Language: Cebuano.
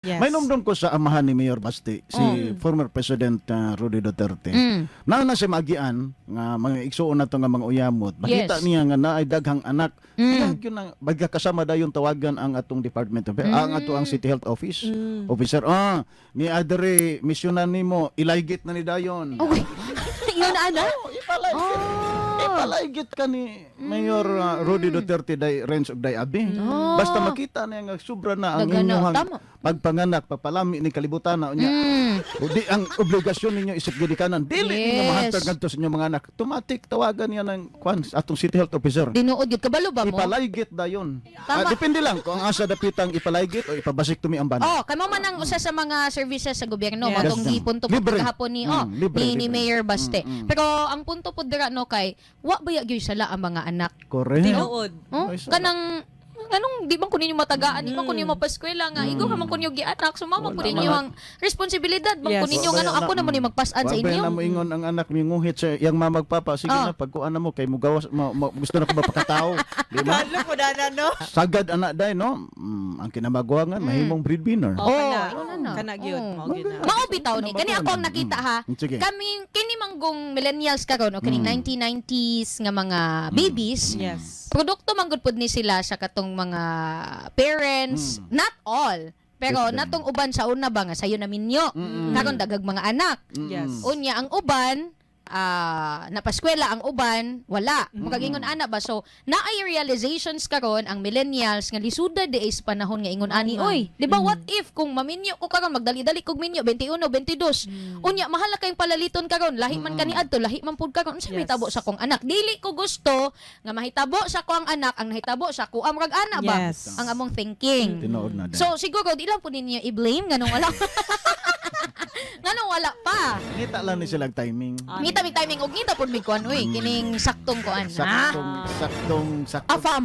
May numdum ko sa amahan ni Mayor Basti, si former President Rudy Duterte. Na na siya maagian nga mga igsuon na to nga mga uyamot. Makita niya nga naay daghang anak. Yun ang baga kasama dayon tawagan ang atong Department of ang ato ang City Health Office. Officer, ni adere misyonan nimo ilaygit na ni dayon. Oh, yun ana. Oh, ipalaygit. Ipalaygit ka ni Mayor Rudy Duterte day range of day abi. Basta makita niya nga sobra na ang Daghan na, inyong tama. pagpanganak, papalami ni kalibutan na unya. O di ang obligasyon ninyo isip gidikanan. Dili ninyo mahantag ngadto sa inyong mga anak. Automatic tawagan niya ng kwan atong City Health Officer. Tinuod gyud, kabalo ba mo? Ipalaygit dayon. Tama. Depende lang kung ang asa dapitang ipalaygit o ipabasik tumi ang bana. Oh, kay mao man ang usa sa mga services sa gobyerno, mao tong Yes. gipunto po Libre. gahapon ni oh, Libre, ni libre. Mayor Baste. Pero ang punto po dira, no, kay wa ba gyud sala ang mga anak? Correct. Tinuod. Oh, Ay, sala. kanang nganong di man ko ninyo matagaan, di man ko ninyo mapaskwela nga igo man ko ninyo gianak, sumama ko Wala ninyo man. ang responsibilidad man ko ninyo Wa ba ngano yan ako na mo ni magpas-an sa Wa ba inyo. na mo ingon ang anak minguhit sa iyang mama papa, sige na pagkuan na mo kay mugawas gusto na ko mapakatao, di ba? Kalo po na na, no? Sagad anak day, no? Ang kinamagwangan mahimong breadwinner. Oh, Oh, kana. ingon na. Kana gyud, Oh. mao gyud na. Mao bitaw ni kani ako ang nakita ha. Sige. Kami kini manggong millennials karon o kining 1990s nga mga babies. Produkto manggod pud ni sila sa katong mga parents, not all. Pero natong uban sa una ba nga sayo na minyo. Karon daghag mga anak. Unya ang uban napaskwela, ang uban wala. Makagingon ana ba, so naay realizations karon ang millennials nga lisuda di ay sa panahon nga ingon ani, oy, di ba, what if kung maminyo ko karon, magdali-dali kog minyo 21, 22, unya mahala kayong palaliton karon, lahi man kani adto, lahi man pud karon, unsa may tabo sa akong anak? Dili ko gusto nga mahitabo sa ko ang anak ang nahitabo sa ko ang murag ana ba ang among thinking. Tinuod na day. So siguro di lang po ninyo i-blame nganong wala pa. Ngita lang ni sila ang timing. Ngita mig timing og ngita pud mig kuan, uy, kining saktong kuan. Saktong saktong saktong. Afam.